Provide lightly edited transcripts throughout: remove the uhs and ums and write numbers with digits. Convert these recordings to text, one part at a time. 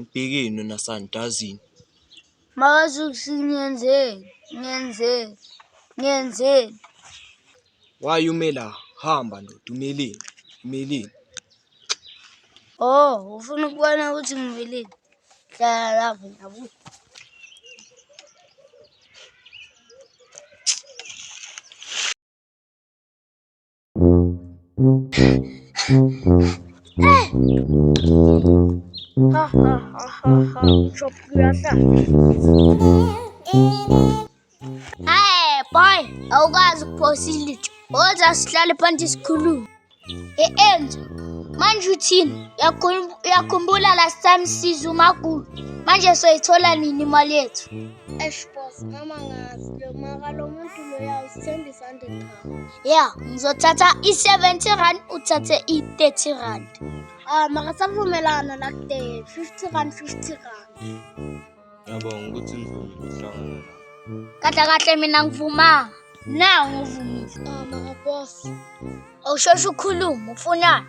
Ngibhekeni wena sani dazini. Makazukuthi ngiyenzeni? Ngiyenzeni? Ngiyenzeni? Why ume la? Hamba ndoda, umeleni? Umeleni? Oh, ufuna ukubona ukuthi ngimeleni? Hlala lapho ngiyabuya. Ha ha ha ha ha. Shop uyahlala. Hey boy, awukwazi ukuphosa ilitshe. Woza sihlale phansi sikhulume. Enzo, manje uthini? Uyakhumbula last time siza uMagugu? Manje soyithola nini imali yethu? Eish boss, mama ngazi lo maka lo muntu loya usithembisa 100 rand. Yeah, ngizothatha i-70 rand uthathe i-30 rand. Ah, maka savumelana la kude 50 rand 50 rand. Ngiyabonga ukuthi nivumile ukuhlangana nami. Kahle kahle mina ngivumanga. Nawu ngivumile. Ah, maka boss. Awusheshe ukhulume, ufunani?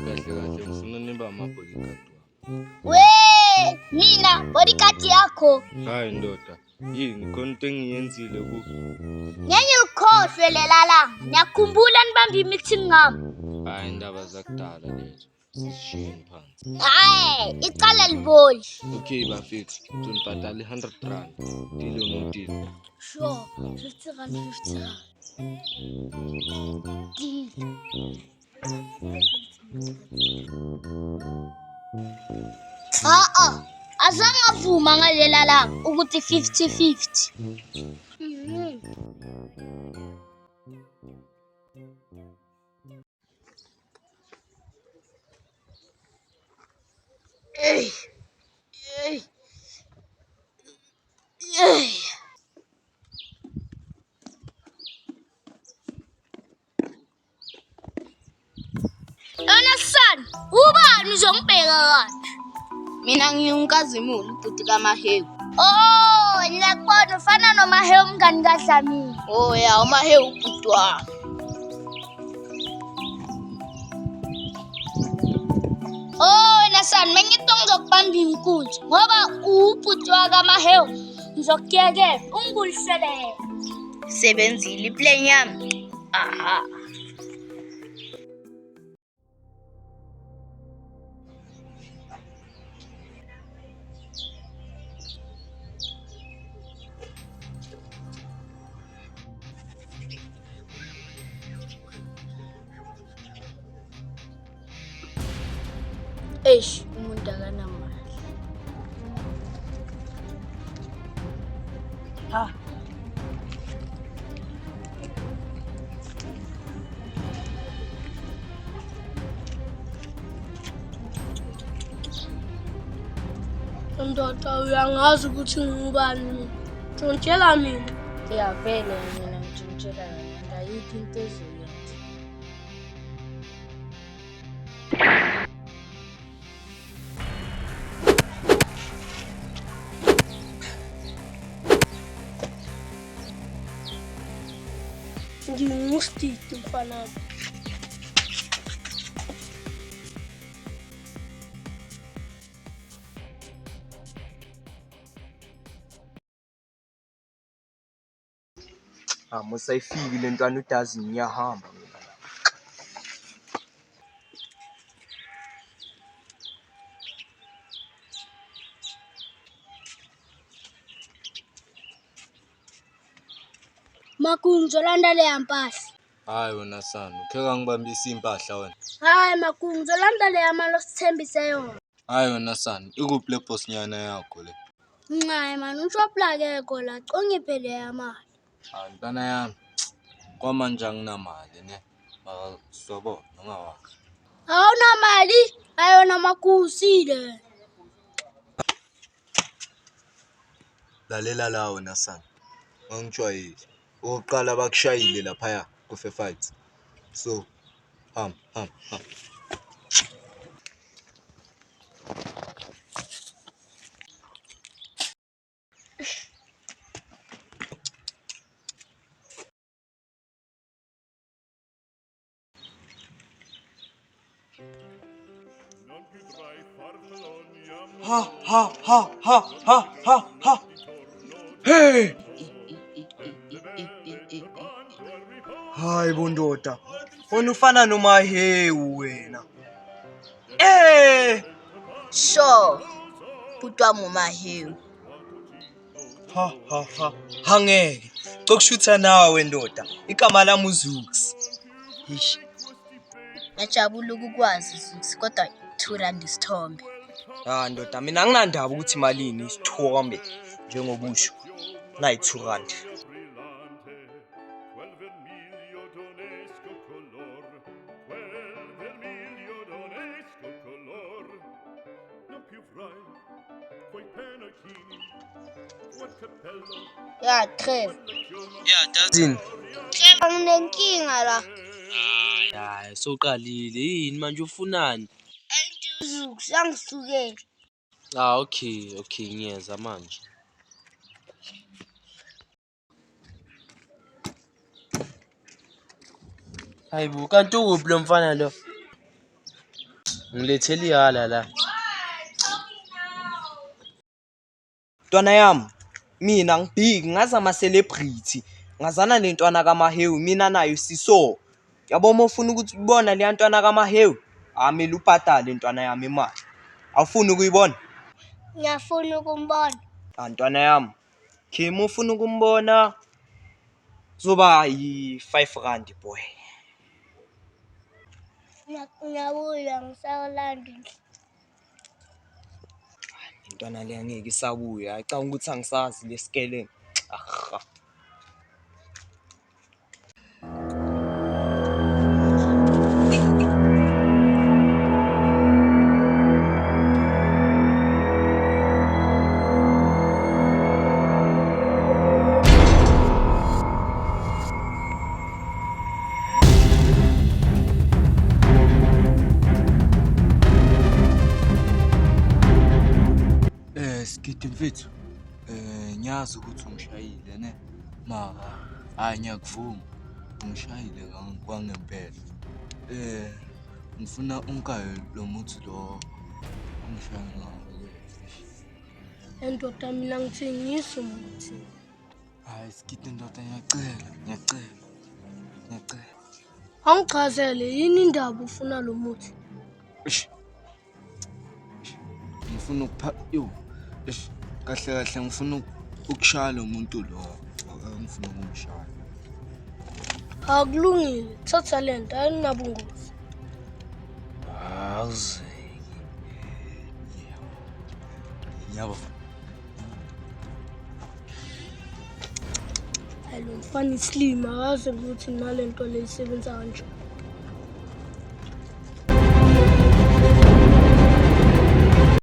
Kahle kahle ngifuna nibe ama-bodyguard wami. We, mina bodyguard yakho. Hayi ndoda, yini khona into engiyenzile ku? Ngeke ngikhohlwe lela langa. Ngiyakhumbula nibamba i-meeting ngami. Hayi indaba zakudala lezo. Sisishiyeni phansi. Hayi, icala liboli. Okay bafethu, ngizonibhadala i-100 rand. Deal or no deal? Sure, 50 rand 50 rand. Deal. Ha-a, azange avuma ngalela langa ukuthi 50-50. Mhm. Ey. Ey. Ey. Yona son, ubani uzongibheka kanje? Mina ngiwuNkazimulo ubhuti kaMahewu. Oh, ngiyakubona ufana noMahewu umngani kaDlamini. Oh ya, uMahewu ubhuti wami. Oh, wena son, mengithi ngizokubamba inkunzi ngoba uwubhuti wakaMahewu. Ngizokuyekela ungibuyiselele. Sebenzile iplan yami. Aha. Eish, umuntu akanamali. Ha. Ndoda uyangazi ukuthi ngubani mina. Tshontshela mina. Ya vele mina ngitshontshela wena, ayikho into ezoyenza. Ngingustiti mfana. Ah, musayifiki le ntwana udazini ngiyahamba mina. Magugu ngizolanda leya mpahla. Hayi wena sani, ukhe kangibambisa impahla wena. Hayi Magugu ngizolanda leya mali osithembise yona. Hayi wena sani, ikuphi le bhosinyana yakho le? Ncayi mani ushopla akekho la, congiphe leya mali. Hayi ntwana yami, kwamanje anginamali ne. Maka sobona ungawakhi. Awunamali? Ayona Magugu usile. Lalela la wena sani. Ungijwayele. Okokuqala bakushayile laphaya ku-fair fight. So, hamba, hamba, hamba. Ha ha ha ha ha ha ha ha. Hey! Hayi bo ndoda. Wena ufana noMahewu wena. Eh! Sure. Bhuti wami uMahewu. Ha ha ha. Hangeke. Cokushutha nawe ndoda. Igama lami uZux. Ish. Ngiyajabula ukukwazi Zux kodwa R2 isithombe. Ah ndoda mina anginandaba ukuthi malini isithombe njengobusho. Nayi 2 rand. Ya Trev. Yeah, doesn't. Trevor nginenkinga la. Hayi, soqalile yini manje ufunani? Zux angisukele. Ah, okay, okay, ngiyeza manje. Hayibo, kanti ukuphi lo mfana lo? Ngilethele ihala la. Ntwana yami, mina ngibhiki ngazi ama-celebrity. Ngazana nentwana kaMahewu mina nayo siso. Yabo uma ufuna ukuthi ubona leya ntwana kaMahewu, amele ubhadale ntwana yami imali. Awufuni ukuyibona? Ngiyafuna ukumbona. Ah ntwana yami. Okay, uma ufuna ukumbona kuzoba yi-5 rand boy. Ngiyabuya ngisakulanda. Intwana le angeke isabuya. Acabanga ukuthi angisazi lesikele. Aha. Sigidi mfethu. Ngiyazi ukuthi ungishayile ne. Mara hayi ngiyakuvuma. Ungishayile kwangempela. Ngifuna unkaye lo muthi lo ongishaye ngawo. Endoda mina ngithengisa umuthi. Hayi Sigidi ndoda ngiyacela, ngiyacela. Ngiyacela. Awungichazele yini indaba ufuna lo muthi? Eish. Ngifuna ukupha yo. Eish, kahle kahle ngifuna ukushaya lo muntu lo. Ngifuna ukumshaya. Akulungile, thatha lento ayinabungozi. Awuzeke. Ngiyabonga. Hayi lo mfana isilima akazi ukuthi nalento le isebenza kanjani.